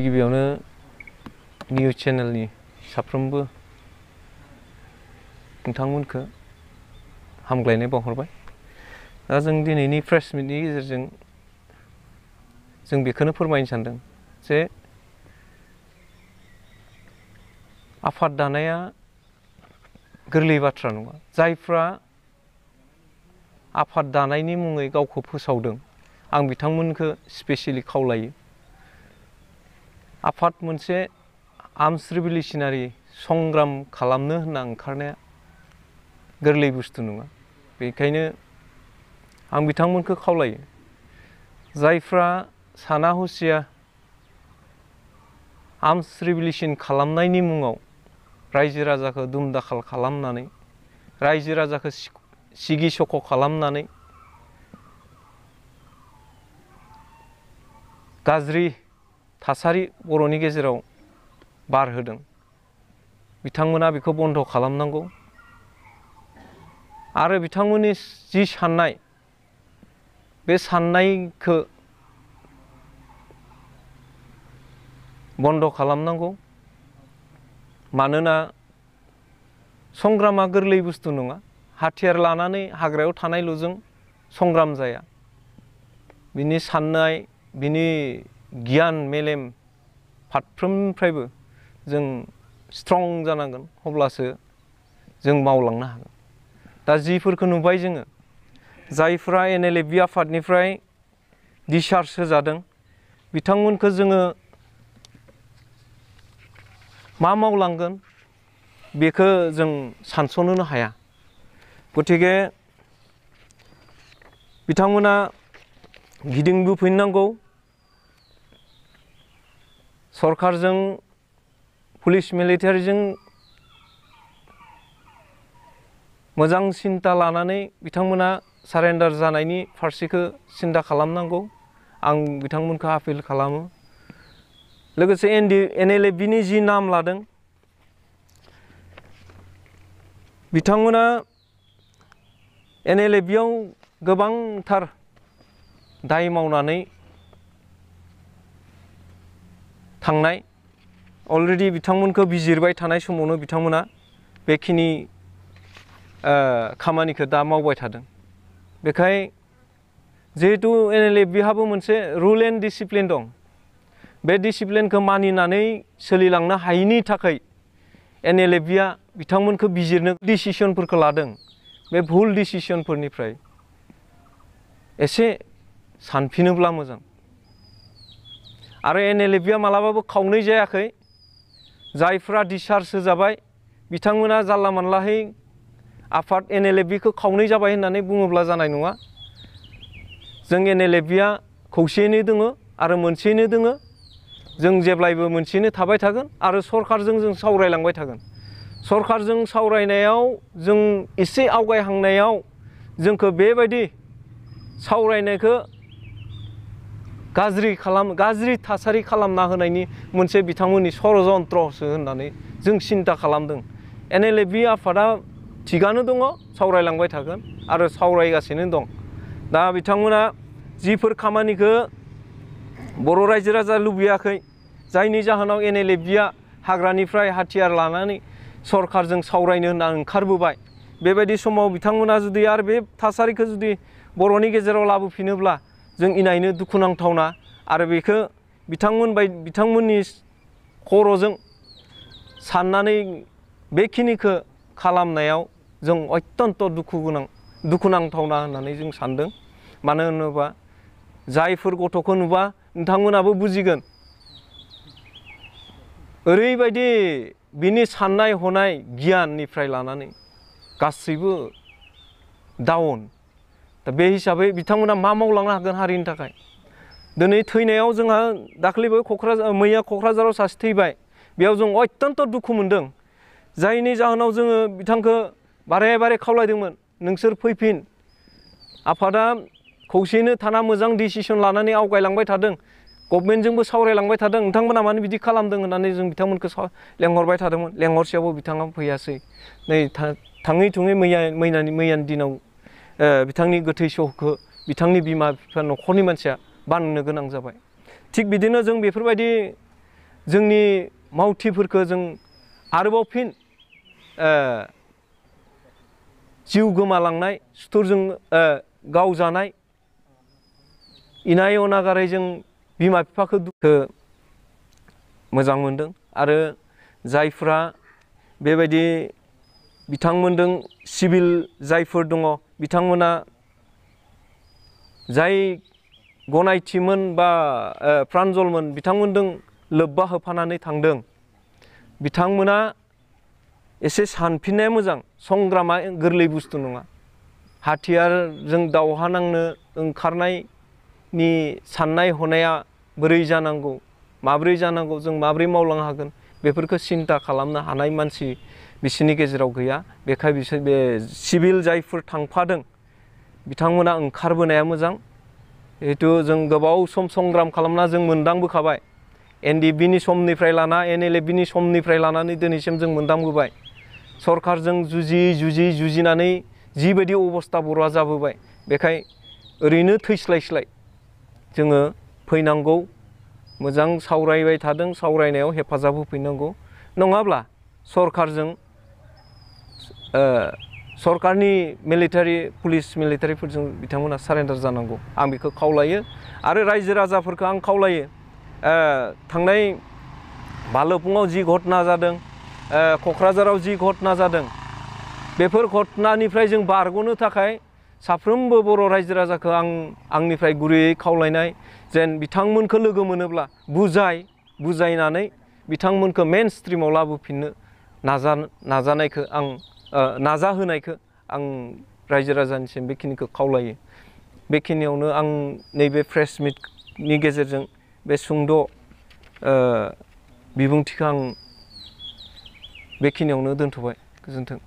गिबियावनो निउज चेनेलनि साफ्रोमबो नोंथांमोनखौ हामग्लायनाय बावहरबाय। दा जों दिनैनि प्रेस मिटनि गेजेरजों जों बेखौनो फोरमायनो सानदों जे आफाद दानाया गोरलै बाथ्रा नङा। जायफ्रा आफाद दानायनि मुङै गावखौ फोसावदों आं बिथांमोनखौ स्पेसियेलि खावलायो। आफाद मोनसे आर्म्स रिभलिउसनारि संग्राम खालामनो होनना ओंखारनाया गोरलै बुस्थु नङा। बेनिखायनो आं बिथांमोनखौ खावलायो जायफ्रा साना हसिया आर्म्स रिभलिउसन खालामनायनि मुङाव रायजो राजाखौ दुम-दाखाल खालामनानै रायजो राजाखौ सिगि सख' खालामनानै गाज्रि थासारि बर'नि गेजेराव बारहोदों बिथांमोना बेखौ बन्द' खालामनांगौ आरो बिथांमोननि जि साननाय बे साननायखौ बन्द' खालामनांगौ। मानोना संग्रामा गोरलै बुस्थु नङा। हाथियार लानानै हाग्रायाव थानायल'जों संग्राम जाया। बिनि साननाय बिनि गियान मेलेम फारफ्रोमनिफ्रायबो जों स्ट्रं जानांगोन, अब्लासो जों मावलांनो हागोन। दा जिफोरखौ नुबाय जोङो जायफ्रा NLF आफादनिफ्राय डिसचार्ज होजादों बिथांमोनखौ जोङो मा मावलांगोन बेखौ जों सानस'नोनो हाया। गतिके बिथांमोना गिदिंबोफिननांगौ। सरकारजों पुलिस मिलिटारिजों मोजां सिन्ता लानानै बिथांमोना सारेन्डार जानायनि फारसेखौ सिन्ता खालामनांगौ। आं बिथांमोनखौ आपिल खालामो। लोगोसे NLFनि जि नाम लादों बिथांमोना NLFआव गोबांथार दाय मावनानै थांनाय अलरेडि बिथांमोनखौ बिजिरबाय थानाय समावनो बिथांमोना बेखिनि खामानिखौ दा मावबाय थादों। बेखाय जिहेतु NLFहाबो मोनसे रुल एन्ड डिसिप्लिन दं। बे डिसिप्लिनखौ मानिनानै सोलिलांनो हायैनि थाखाय NLFआ बिथांमोनखौ बिजिरनो डिसिसनफोरखौ लादों। बे भुल डिसिसनफोरनिफ्राय एसे सानफिनोब्ला मोजां। आरो NLFआ मालाबाबो खावनै जायाखै। जायफ्रा डिसचार्ज होजाबाय बिथांमोना जानला मानलाहै आफाद NLFखौ खावनै जाबाय होननानै बुङोब्ला जानाय नङा। जों NLFआ खौसेयैनो दङ आरो मोनसेयैनो दङ। जों जेब्लायबो मोनसेयैनो थाबाय थागोन आरो सरकारजों जों सावरायलांबाय थागोन। सरकारजों सावरायनायाव जों एसे आवगायहांनायाव जोंखौ बेबायदि सावरायनायखौ गाज्रि थासारि खालामना होनायनि मोनसे बिथांमोननि षड़यन्त्रसो होननानै जों सिन्ता खालामदों। NLF आफादा थिगानो दङ, सावरायलांबाय थागोन आरो सावरायगासिनो दं। दा बिथांमोना जिफोर खामानिखौ बर' रायजो राजा लुबैयाखै, जायनि जाहोनाव NLFआ हाग्रानिफ्राय हाथियार लानानै सरकारजों सावरायनो होनना ओंखारबोबाय, बेबायदि समाव बिथांमोना जुदि आरो बे थासारिखौ जुदि बर'नि गेजेराव लाबोफिनोब्ला जों इनायनो दुखुनांथावना। आरो बेखौ बिथांमोननि खर'जों साननानै बेखिनिखौ खालामनायाव जों अत्यन्त दुखुनांथावना होननानै जों सानदों। मानो होनोबा जायफोर गथ'खौ नुबा नोंथांमोनाबो बुजिगोन। ओरैबायदि बिनि साननाय हनाय गियाननिफ्राय लानानै गासैबो डाउन। दा बे हिसाबै बिथांमोना मा मावलांनो हागोन हारिनि थाखाय? दिनै थैनायाव जोंहा दाख्लैबो मैया क'क्राझाराव सासे थैबाय। बेयाव जों अत्यन्त दुखु मोनदों। जायनि जाहोनाव जोङो बिथांखौ बारे बारे खावलायदोंमोन नोंसोर फैफिन। आफादा खौसेयैनो थाना मोजां डिसिसन लानानै आवगायलांबाय थादों। गभर्नमेन्टजोंबो सावरायलांबाय थादों। नोंथांमोना मानो बिदि खालामदों होननानै जों बिथांमोनखौ लेंहरबाय थादोंमोन। लेंहरसेयावबो बिथाङा फैयासै। नै थाङै थुङै मैयानि दिनाव बिथांनि गोथै सहखौ बिथांनि बिमा बिफा न'खरनि मानसिया बाननो गोनां जाबाय। थिग बिदिनो जों बेफोरबायदि जोंनि मावथिफोरखौ जों आरोबाव फिन जिउ गोमालांनाय सुथुरजों गावजानाय इनाय अनागारै जों बिमा बिफाखौ दुखु मोजां मोनदों आरो जायफ्रा बेबायदि बिथांमोनजों सिभिल जायफोर दङ बिथांमोना जाय गनायथिमोन बा प्रान्जलमोन बिथांमोनजों लोब्बा होफानानै थांदों बिथांमोना एसे सानफिननाया मोजां संग्रामा गोरलै बुस्थु नङा हाथियारजों दावहा नांनो ओंखारनायनि साननाय हनाया बोरै जानांगौ माब्रै जानांगौ जों माब्रै मावलांनो हागोन बेफोरखौ सिन्था खालामनो हानाय मानसि बिसोरनि गेजेराव गैया बेखाय बिसोर बे सिभिल जायफोर थांफादों बिथांमोना ओंखारबोनाया मोजां जिहेथु जों गोबाव सम संग्राम खालामना जों मोनदांबोखाबाय NDBनि समनिफ्राय लाना NLFनि समनिफ्राय लानानै दिनैसिम जों मोनदांबोबाय सरकारजों जुजिनानै जिबायदि अबस्था बर'आ जाबोबाय बेखाय ओरैनो थैस्लायस्लाय जोङो फैनांगौ मोजां सावरायबाय थादों सावरायनायाव हेफाजाब होफैनांगौ नङाब्ला सरकारजों सरकारनि मिलिटारि पुलिस मिलिटारिफोरजों बिथांमोना सारेन्डार जानांगौ आं बेखौ खावलायो आरो रायजो राजाफोरखौ आं खावलायो थांनाय भालुकपुङाव जि घटना जादों क'क्राझाराव जि घटना जादों बेफोर घटनानिफ्राय जों बारग'नो थाखाय साफ्रोमबो बर' रायजो राजाखौ आंनिफ्राय गुरैयै खावलायनाय जेन बिथांमोनखौ लोगो मोनोब्ला बुजायनानै बिथांमोनखौ मेन स्ट्रिमाव लाबोफिननो नाजानायखौ नाजाहोनायखौ आं रायजो राजानिसिम बेखिनिखौ खावलायो बेखिनियावनो आं नैबे प्रेस मिटनि गेजेरजों बे सुंद' बिबुंथिखौ आं बेखिनियावनो दोनथ'बाय गोजोन्थों